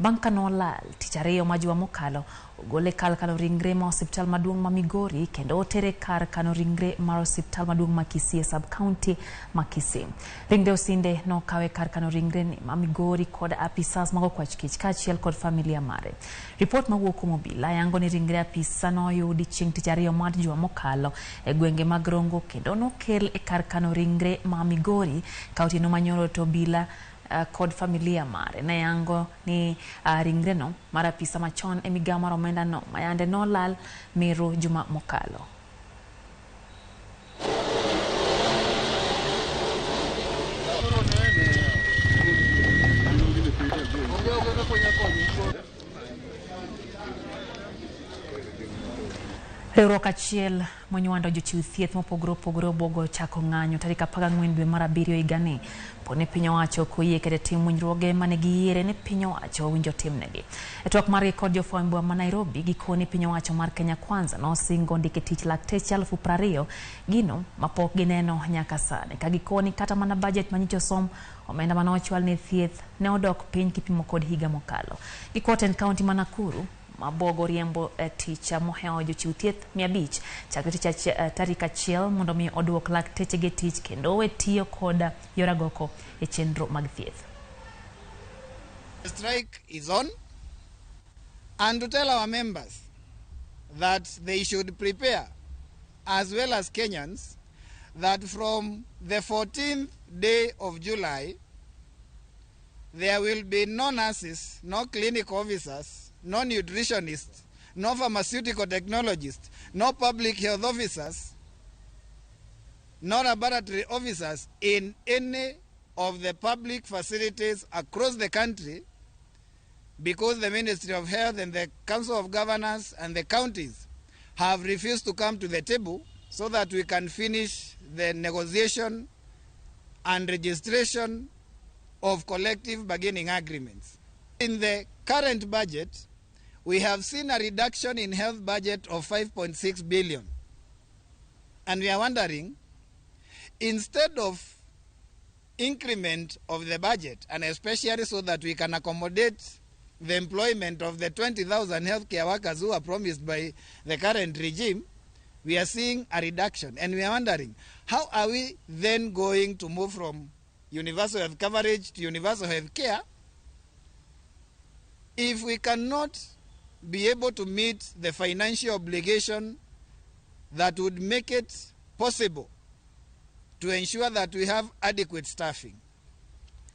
Bang' ka nolal tich ariyo ma juma mokalo, ogole kar kano ringre ma osiptal maduong' ma Migori kendo otere kar kano ringre mar osiptal maduong' ma Kisii e sub county ma Kisii. Ringre Osinde nokawe kar kano ringre ni ma Migori kod apisas mag okwach kich kaachiel kod familia mare. Ripot mawuok kuom obila yango ni ringre apisa noyudi chieng' tich ariyo mar juma mokalo e gwenge mag Rongo kendo nokel e kar kano ringre ma Migori ka otieno manyoro to obila kod familia mare ne yango ni ringre no mar apisa machon e migawo mar omenda no mayande nolal Meru juma mokalo. Riwruok achiel monywando jochiw thieth mopogore opogore obuogo chako ng'anyo tarik 14 dwe mar abiriyo higani poni piny owacho ok oyie keto e tim winjruoge mane giyiere ni piny owacho owinjo timnegi. E twak margi kod jofwambo ma Nairobi, gikoni piny owacho mar Kenya Kwanza nosingo ndiko e tich lakteche 20,000, gino mapok gineno nyaka sani. Ka gikoni kata mana bajet manyicho som, omenda mane ochwal ne thieth ne odok piny kipimo kod higa mokalo. Gikwoto en kaunti ma Nakuru mabuogo riembo tich mohewo jochiw thieth 500 chakre tich tarik 1 mondo mi oduok lakteche gi tich kendo owe tiyo kod yor agoko e chenro mag thieth. The strike is on, and to tell our members that they should prepare, as well as Kenyans, that from the 14th day of July, there will be no nurses, no clinic officers, no nutritionists, no pharmaceutical technologists, no public health officers, no laboratory officers in any of the public facilities across the country, because the Ministry of Health and the Council of Governors and the counties have refused to come to the table so that we can finish the negotiation and registration of collective bargaining agreements. In the current budget, we have seen a reduction in health budget of 5.6 billion. And we are wondering, instead of increment of the budget, and especially so that we can accommodate the employment of the 20,000 healthcare workers who are promised by the current regime, we are seeing a reduction. And we are wondering, how are we then going to move from universal health coverage to universal health care if we cannot be able to meet the financial obligation that would make it possible to ensure that we have adequate staffing?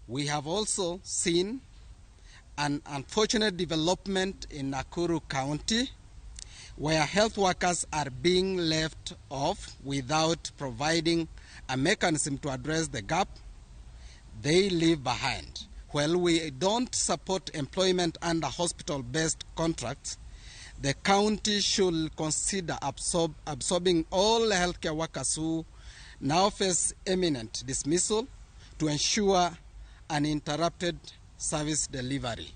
We have also seen an unfortunate development in Nakuru County, where health workers are being left off without providing a mechanism to address the gap they leave behind. While we don't support employment under hospital-based contracts, the county should consider absorbing all healthcare workers who now face imminent dismissal to ensure uninterrupted service delivery.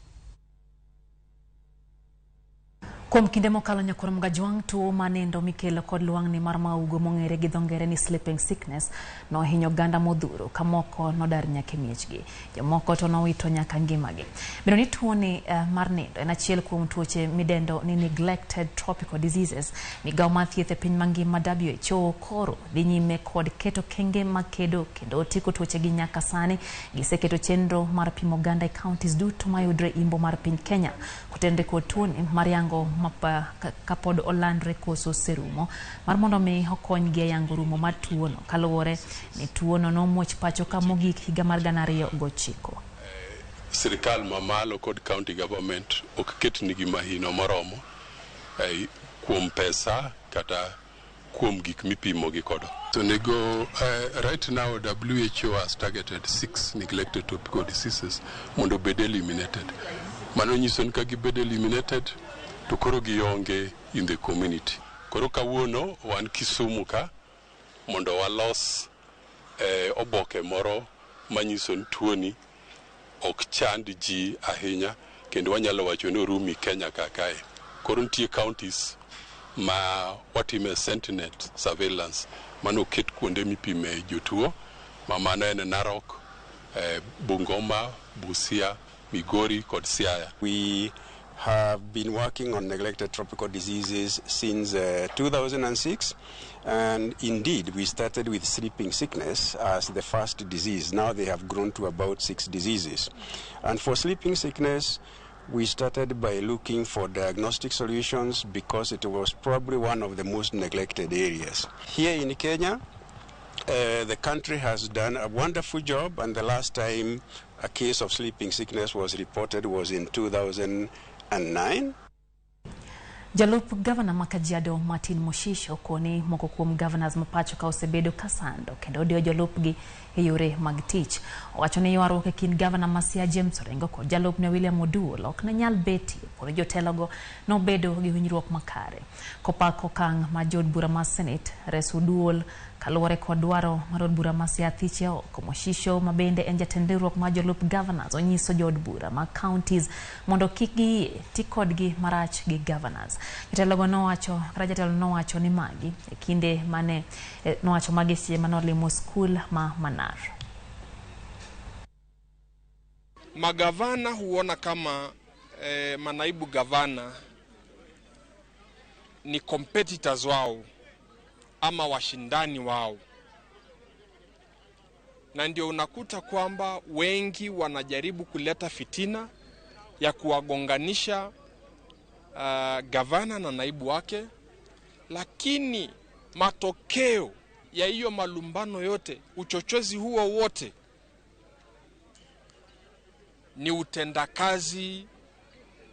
Kuom kinde mokalo nyakwar Mgajwang' tuo manindo mikelo kod lwang'ni mar maugo mong'ere gi dho ngere ni sleeping sickness nohinyo oganda modhuro ka moko nodar nyaka e miechgi, jomoko to nowito nyaka ngimagi. Bedo ni tuoni mar nindo en achiel kuom tuoche midendo ni neglected tropical diseases, migawo mar thieth e piny mangima WHO koro dhi nyime kod keto kenge makedo kendo tieko tuochegi. Nyaka sani giseketo chenro mar pimo oganda e counties duto mayudre imbo mar piny Kenya kotenre kod tuoni mar yango kapod olandre koso serumo mar mondo mi okonygi e yango rumo mar tuono kaluwore ni tuono nomuoch pacho ka mogik higa mar 2009. Sirikal mamalo kod county government ok ketnigi mahino moromo kuom pesa kata kuom gik mipimo gi kodo. So nego right now WHO has targeted 6 neglected tropical diseases mondo obed eliminated. Mano nyiso ni ka gibed eliminated to koro gionge in the community. Koro kawuono wan Kisumu ka mondo walos oboke moro manyiso ni tuoni ok chand ji ahinya kendo wanyalo wacho ni orumi Kenya ka kae. Koro nitie counties ma watime sentinel surveillance mano oket kuonde mipime jotuo ma mano en Narok, Bungoma, Busia Migori kod Siaya. We have been working on neglected tropical diseases since 2006, and indeed we started with sleeping sickness as the first disease. Now they have grown to about 6 diseases. And for sleeping sickness, we started by looking for diagnostic solutions because it was probably one of the most neglected areas. Here in Kenya, the country has done a wonderful job, and the last time a case of sleeping sickness was reported was in 2009. Jalup gavana ma Kajiado Martin Moshisho koni moko kuom governors ma pacho ka osebedo kasando kendo odiyo jolupgi e yore mag tich. Owacho ni ywaruok e kind gavana ma Siaya James Orengo kod jalupne William Oduol ok ne nyal betie pod jotelogo nobedo gi winjruok makare. Kopako okang' ma jood bura ma Senate reso Oduol kaluwore kod dwaro mar od bura ma Siaya thiche oko. Moshisho ma bende en jatend riwruok mar jolup governors onyiso jood bura ma counties mondo kik giyie ti kodgi marach gi governors. Jatelogo nowacho kata jatelo nowacho ni magi e kinde mane nowacho magi seche mane olimo skul ma Manar. Magavana huona kama manaibu gavana ni competitors wao ama washindani wao, na ndio unakuta kwamba wengi wanajaribu kuleta fitina ya kuwagonganisha gavana na naibu wake, lakini matokeo ya hiyo malumbano yote, uchochezi huo wote, ni utendakazi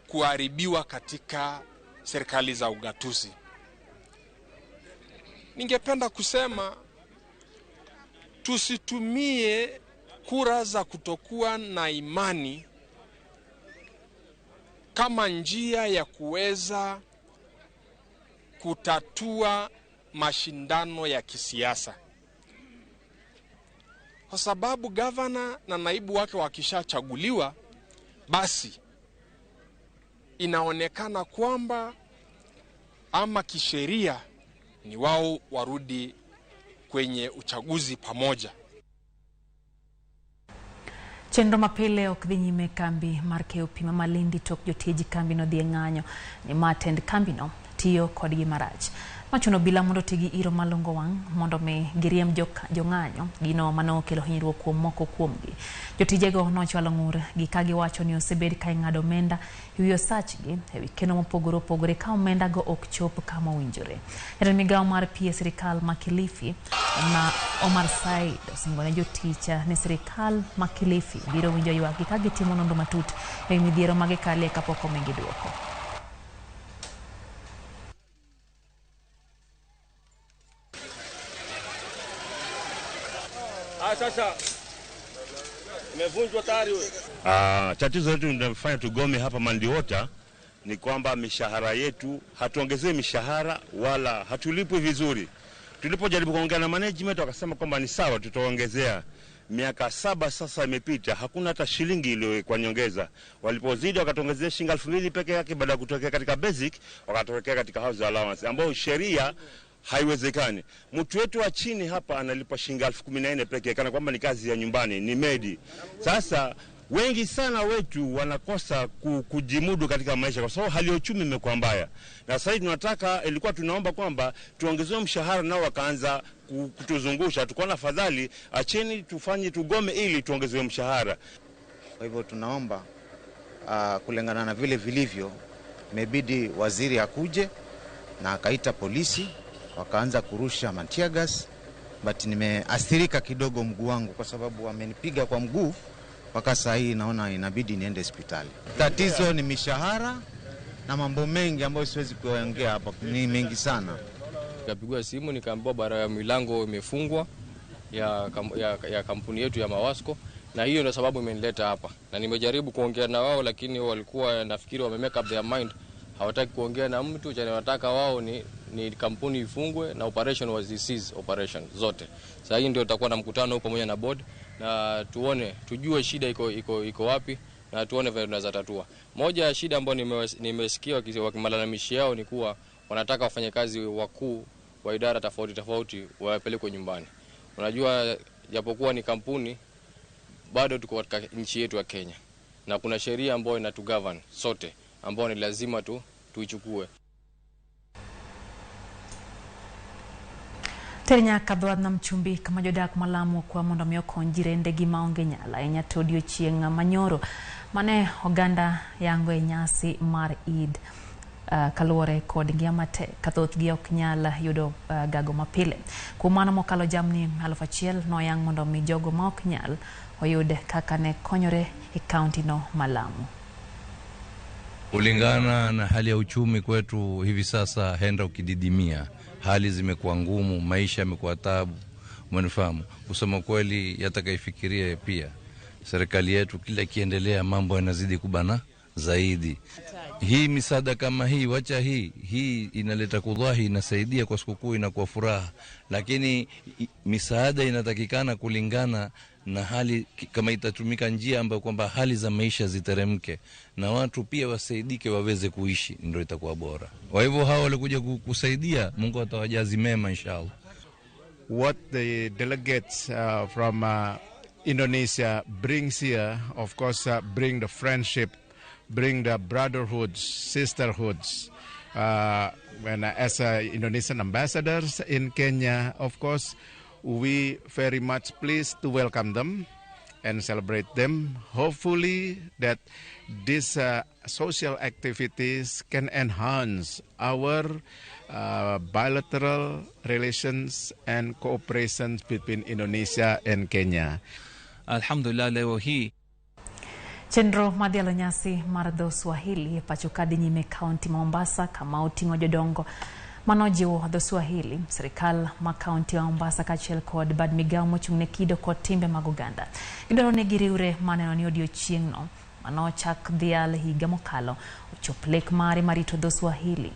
kuharibiwa katika serikali za ugatuzi. Ningependa kusema tusitumie kura za kutokuwa na imani kama njia ya kuweza kutatua mashindano ya kisiasa. Kwa sababu gavana na naibu wake wakishachaguliwa, basi inaonekana kwamba ama kisheria ni wao warudi kwenye uchaguzi pamoja. Chenro mapile ok dhi nyime kambi mar keyo pi ma Malindi tok jotij kambino dhi e ng'anyo ni ma tend kambino tiyo kodgi marach. Machuno bila mondo ti gi iro malongo wang' mondo mi giriemb jong'anyo gino manokelo hinyruok kuom moko kuomgi. Jotijego nochwalo ng'ur gi ka giwacho ni osebed ka ing'ado omenda e wi osachgi e wi keno mopogore opogore ka omenda go ok chop kama owinjore. Jatend migawo mar pi e sirikal ma Kilifi Omar Said osingo ne jotich ni sirikal ma Kilifi biro winjo ywakgi ka gitimo nonro matut e wi midhiero ma gikalie kapok omigi duoko. Sasa imevunjwa tayari wewe. Tatizo letu linalofanya tugome hapa Malindi Water ni kwamba mishahara yetu hatuongezewi mishahara wala hatulipwi vizuri. Tulipojaribu kuongea na management wakasema kwamba ni sawa tutaongezea. Miaka 7 sasa imepita, hakuna hata shilingi iliyowekwa nyongeza. Walipozidi wakatuongezea shilingi 2000 peke yake, baada ya kutokea katika basic wakatokea katika house allowance ambayo sheria haiwezekani. Mtu wetu wa chini hapa analipwa shilingi 14,000 pekee kana kwamba ni kazi ya nyumbani, ni medi. Sasa wengi sana wetu wanakosa kujimudu katika maisha kwa sababu hali ya uchumi imekuwa mbaya. Na sasa tunataka, ilikuwa tunaomba kwamba tuongezewe mshahara nao wakaanza kutuzungusha. Tukaona afadhali acheni tufanye tugome ili tuongezewe mshahara. Kwa hivyo tunaomba kulingana na vile vilivyo, imebidi waziri akuje na akaita polisi wakaanza kurusha tear gas, but nimeathirika kidogo mguu wangu kwa sababu wamenipiga kwa mguu. Mpaka saa hii naona inabidi niende hospitali. Tatizo ni mishahara na mambo mengi ambayo siwezi kuongea hapa, ni mengi sana. Nikapigwa simu nikaambiwa bara ya milango imefungwa ya kampuni yetu ya Mawasco, na hiyo ndio sababu imenileta hapa. Na nimejaribu kuongea na wao lakini walikuwa nafikiri wame make up their mind, hawataki kuongea na mtu. Chenye wanataka wao ni kampuni ifungwe na operation was cease operation zote. Sasa hii ndio tutakuwa na mkutano pamoja na board na tuone, tujue shida iko wapi na tuone vile tunaweza tatua. Moja ya shida ambayo nimesikia wakimalalamishi yao ni kuwa wanataka wafanyakazi wakuu wa idara tofauti tofauti wapelekwe nyumbani. Unajua japokuwa ni kampuni bado tuko katika nchi yetu ya Kenya na kuna sheria ambayo inatugovern sote ambayo ni lazima tu tuichukue. Ter nyaka dho wadh nam chumbi kama jodak ma Lamu kwa mondo mi okony jirendegi maonge nyalo ahinya to odiochieng' manyoro mane oganda yango e nyasi mar Eid kaluwore kod ngima matek ka thothgi ok nyal yudo gago mapile. Kuom mano mokalo jamni 1000 noyang' mondo mi jogo ma ok nyal oyud kaka ne konyore e kaunti no ma Lamu. Kulingana na hali ya uchumi kwetu hivi sasa, henda ukididimia, hali zimekuwa ngumu, maisha yamekuwa tabu, umenifahamu. Kusema kweli, yatakaifikiria pia serikali yetu, kila kiendelea mambo yanazidi kubana zaidi. Hii misaada kama hii, wacha hii inaleta kudhahi, inasaidia kwa sikukuu, inakuwa furaha, lakini misaada inatakikana kulingana na hali, kama itatumika njia ambayo kwamba hali za maisha ziteremke na watu pia wasaidike waweze kuishi, ndio itakuwa bora. Kwa hivyo hao walikuja kusaidia, Mungu atawajazi mema inshallah. What the delegates from Indonesia brings here, of course, bring the friendship, bring the brotherhoods, sisterhoods. When as Indonesian ambassadors in Kenya, of course, we very much pleased to welcome them and celebrate them. Hopefully that these social activities can enhance our bilateral relations and cooperation between Indonesia and Kenya. Alhamdulillah, leo hii Chenro mar dhialo nyasi mar dho Swahili pacho ka dhi nyime kaunti ma Mombasa kama oting'o jodongo manojiwo dho Swahili. Sirikal ma kaunti ma Mombasa kaachiel kod bad migao mochung' ne kido kod timbe mag oganda gidwaro ni giriwre maneno ni odiochieng'no manochak dhial higa mokalo ochop lek mare marito dho Swahili.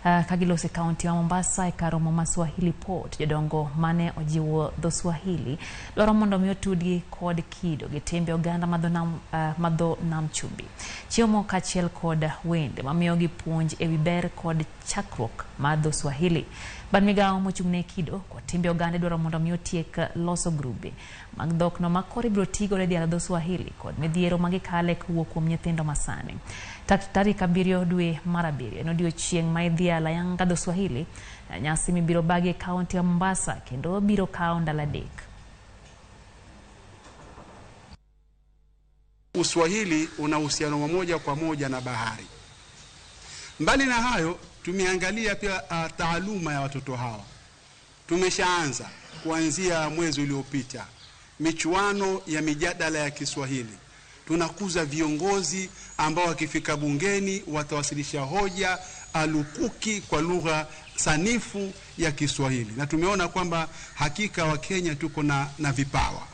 Ka giloso e kaunti ma Mombasa e kar romo ma Swahili Port, jodongo mane ojiwo dho Swahili dwaro mondo mi otudgi kod kido gi timbe oganda ma dho nam chumbi. Chiemo kaachiel kod wende mamiyogi puonj ewi ber kod chakruok mar dho Swahili. Bad migao mochung' ne kido kod timbe oganda dwaro mondo mi otiek loso grube mag dhokno ma koro ibiro tigo e dhialo dho Swahili kod midhiero ma gikale kowuok kuom nyithindo masani. Tarik 7 dwe mar 7 en odiochieng' ma idhialo ayanga dho Swahili, nyasi mibiro bagi e kaunti ya Mombasa kendo biro kawo ndalo 3. Uswahili una uhusiano wa moja kwa moja na bahari. Mbali na hayo, tumeangalia pia taaluma ya watoto hawa. Tumeshaanza kuanzia mwezi uliopita michuano ya mijadala ya Kiswahili. Tunakuza viongozi ambao wakifika bungeni watawasilisha hoja alukuki kwa lugha sanifu ya Kiswahili. Na tumeona kwamba hakika wa Kenya tuko na vipawa.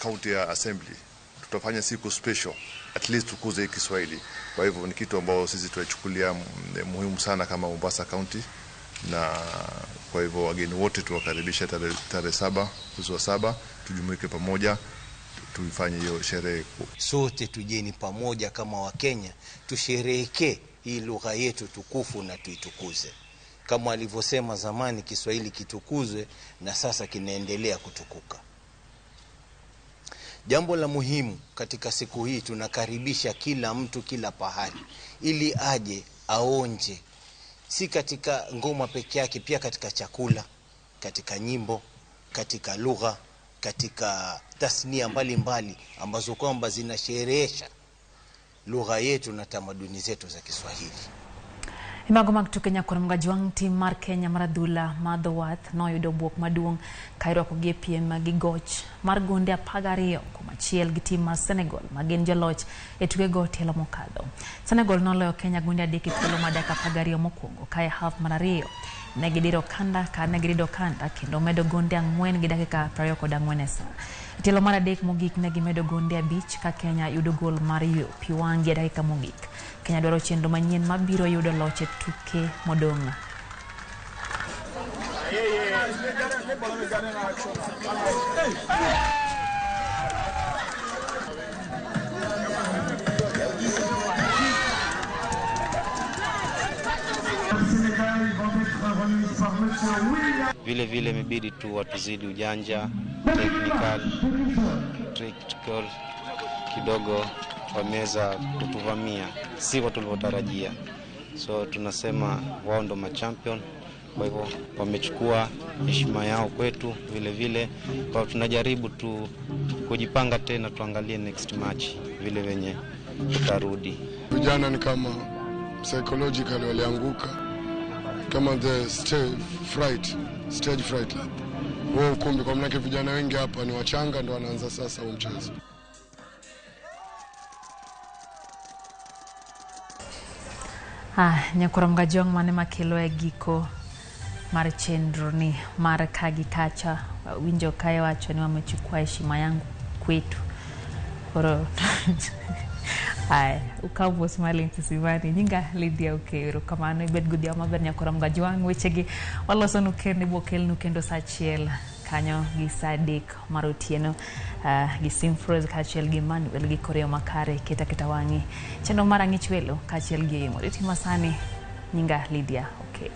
County Assembly tutafanya siku special at least tukuze Kiswahili. Kwa hivyo ni kitu ambao sisi tunachukulia muhimu sana kama Mombasa County, na kwa hivyo wageni wote tuwakaribisha tarehe 7 mwezi wa 7, tujumuike pamoja tuifanye hiyo sherehe. Sote tujeni pamoja kama Wakenya, tusherehekee hii lugha yetu tukufu na tuitukuze. Kama alivyosema zamani, Kiswahili kitukuzwe, na sasa kinaendelea kutukuka. Jambo la muhimu katika siku hii, tunakaribisha kila mtu kila pahali ili aje aonje, si katika ngoma peke yake, pia katika chakula, katika nyimbo, katika lugha, katika tasnia mbalimbali ambazo kwamba zinasherehesha lugha yetu na tamaduni zetu za Kiswahili. Imago mag tuke nyakor Mgajwang' tim mar Kenya mar adhula ma dho wath noyudo bwok maduong' ka irwakogi e piem gi goch mar gonde 12 kuom achiel gi tim mar Senegal ma gin joloch e tukego tielo mokadho. Senegal noloyo Kenya gonde 3 e thuolo mar dakika 12 mokwongo ka e half mar 2 ne gidiro kanda kendo medo gonde 4 gi dakika 24 e saa. E tielo mar 3 mogik ne gimedo gonde 5 ka Kenya yudo gol mar pi wang'gi e dakika mogik. Kenya dwaro chenro manyien mabiro yudo loch e tuke modong'. Vile vile imebidi tu watuzidi ujanja, technical, tactical kidogo. Wameweza kutuvamia, sivyo tulivyotarajia. So tunasema wao ndo machampion, kwa hivyo wamechukua heshima yao kwetu vile vile. Kwa tunajaribu tu kujipanga tena, tuangalie next match vile venye tutarudi. Vijana ni kama psychologically walianguka, kama the stage fright huo ukumbi, kwa maanake vijana wengi hapa ni wachanga, ndo wanaanza sasa huu mchezo. Ah, nyakoro Mgajwang' mane makelo e giko mar chenro ni mar kagi kacha winjo kae wacho ni wamechukua heshima yangu kwetu. Koro aya ukaw mos maling kisimani. Nyinga Lydia Okeyo, erokamano. Ibed godhiambo maber, nyakoro Mgajwang'. Wechegi walosonu kendo ibokelnu kendo saa 1 kanyo gi saa 3 mar otieno gi Simfros kaachiel gi Manuel gi Korea makare. Keta keta wang'i chenro mar Ang'ich Welo kaachiel gi Emo. Riti masani, nyinga Lydia Okeyo.